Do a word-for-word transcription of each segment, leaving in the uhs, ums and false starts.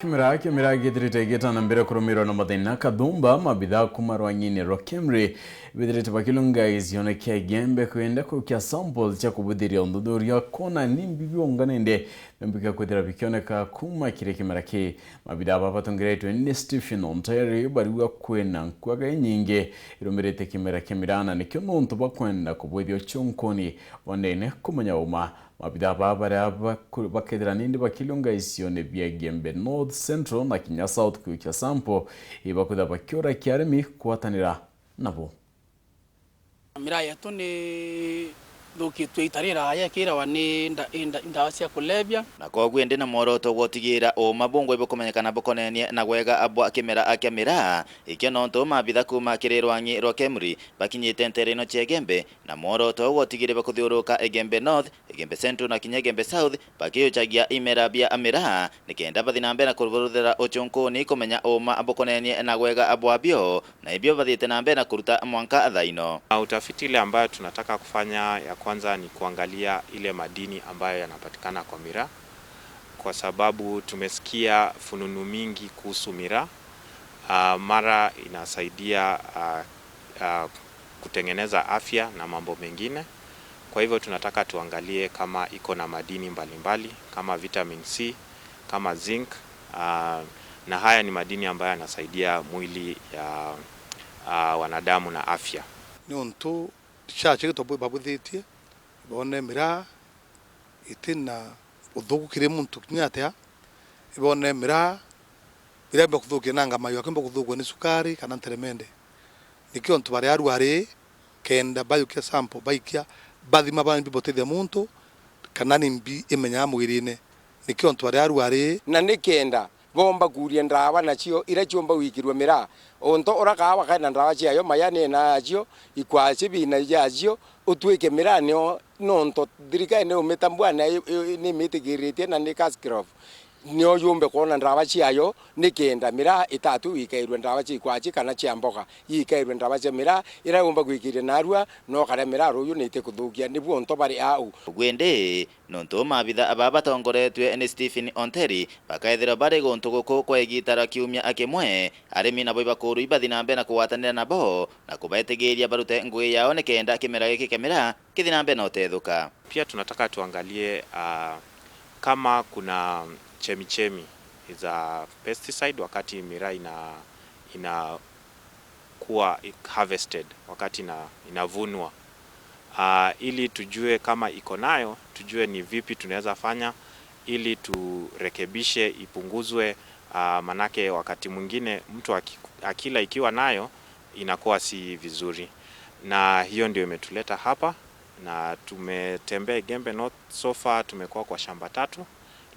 Kimera kia miraa githirite gitana mbere kurumirwa na mathina kathumba, mabithaa kuma rwang'ini rwa KEMRI bithirite bakilunga gicione kia Igembe kwenda kukia sample cia kubuthiria uthuthuria kwona ni mbi biunganende bimbika kwithira bikioneka kuma kiri kimera ki. Mabithaa baba batongeretwe ni Stephen Onteri bariuga kwina nkwaga inyingi irumirite kimera kia miraa, na nikio nontu bakwenda kubwithia uchunkuni bondene kumenya uma. Mabithaa baa baria baku-, bakethira nindi bakilunga icione bia Igembe North, Central na kinya South kwikia sample, ibakwithira bakiura kia arimi kwatanira nabo. Miraa yetu ni thukitue ita riraya ikirawa ni nda-, inda-, ndawa cia kulevya. Na koguo indi na mworoto gwa utigira uma bungwe bukumenyekana bukonenie na gwega bwa kimera kia miraa, ikio nontu mabitha kuma kiri rwang'i rwa KEMRI bakinyite ntere ino cia Igembe, na mworoto gwa utigiri bakuthiuruka Igembe North, Igembe Central na kinya Igembe South, bakiuchagia imera bia miraa, nikenda bathi na mbere na kuburuthira uchunkuni kumenya uma bukonenie na gwega bwabio, na ibio bathiite na mbere na kuruta mwanka thaino. Na utafiti ile ambayo tunataka kufanya ya kwanza ni kuangalia ile madini ambayo yanapatikana kwa miraa, kwa sababu tumesikia fununu mingi kuhusu miraa. Ah, mara inasaidia, ah, ah, kutengeneza afya na mambo mengine. Kwa hivyo tunataka tuangalie kama iko na madini mbalimbali kama vitamin C, kama zinc, ah, na haya ni madini ambayo yanasaidia mwili ya, ah, wanadamu na afya. Niuntu research igi twabu-, babuthitie, ibone miraa itina uthuku kiri muntu kinya atia, ibone miraa biria biumba kuthukia na ngamayo, akiumba kuthukua ni sukari kana nteremende. Nikio antu baria arwari kenda bayukia sample, baikia, bathima bana nimbi butethia muntu, kana nimbi imenyaa mwirine. Nikio antu baria arwari. Na nikenda bomba kuria ndawa nacio iria ciumba gwikirua miraa. Untu uria kaawa kari na ndawa ciayo, majani ena yacio, ikwaci bina yacio, utwike miraa nio, nontu thirikari ni umitambua na i-, i-, ni imitikiritie na ni cash crop. Nio yumbe kwona ndawa ciayo, nikenda miraa itatu ikairwe ndawa cia ikwaci kana cia mboga, ikairwe ndawa cia miraa, iria yumba gwikiria narua, no karia miraa ruyu ni itikuthukia, nibuo untu bari au. Gwindi, nontu mabitha aba batongoretue ni Stephen Onteri, bakaethirwa bari guntu guku kwa igita ria kiumia kimwe, arimi nabo ibakurwa ibathi na mbere na kugwatanira nabo na kubaetigiria barute ngugi yao nikenda kimera giki kia miraa kithi na mbere na utethuka. Pia tunataka tuangalie, ah, kama kuna chemichemi za pesticide wakati miraa ina, ina kuwa harvested, wakati ina-, inavunwa. Ah, ili tujue kama iko nayo, tujue ni vipi tunaweza fanya ili turekebishe, ipunguzwe, ah, manake wakati mwingine mtu aki-, akila ikiwa nayo inakuwa si vizuri. Na hiyo ndio imetuleta hapa, na tumetembea Igembe North, so far tumekuwa kwa shamba tatu,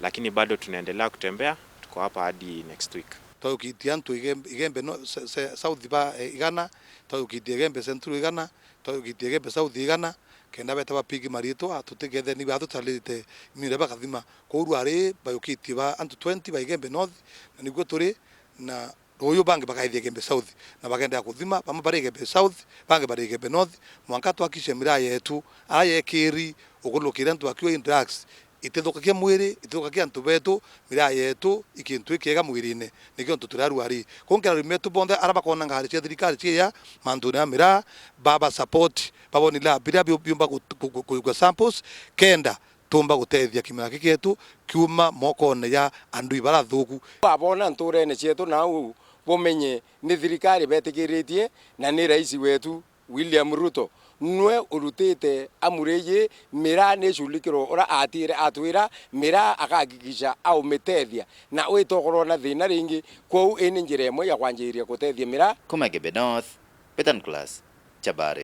lakini bado tunaendelea kutembea, tuko hapa hadi next week. Twayukitie antu Igembe, Igembe no-, se-, se-, South ba, eh, igana, twayukitie Igembe Central igana, twayukitie Igembe South igana, kenda beta ba pick maritwa, tutiketheni ba tutalite mire bakathima. Kwou rwari bayukitie ba antu twenty ba Igembe North, na niguo turi, na ruyu bangi bakaithia Igembe South, na bakaendelea kuthima, bamwe bari Igembe South, bangi bari Igembe North, mwanka twakishe miraa yetu, aria yekiri ukulukire antu akiwa in drugs, itithukagia mwiri, itithukagia antu betu, miraa yetu i kintu gikiega mwirine, nikio antu turi arwari. Kwou nkera arimi betu bonthe aria bakona ngari cia thirikari ciiya mantune ya miraa, baba support, baboni lab biria biu-, biumba gu-, gu-, gu-, kugwa samples, kenda tumba gutethia kimera giki gietu kiuma mokone ya andui baria athuku. Babona nturene cietu nau bumenye ni thirikari betikiritie na ni rais wetu. William Ruto nwe urutite amuri iji, miraa ni iculikirwe uria atire atwira, miraa akahakikisha aumitethia na witokorwa na thina ringi. Kwou ii ni njira imwe ya kwanjiria kutethia miraa. Kuma Igembe North, Peter Nicholas, Chabari.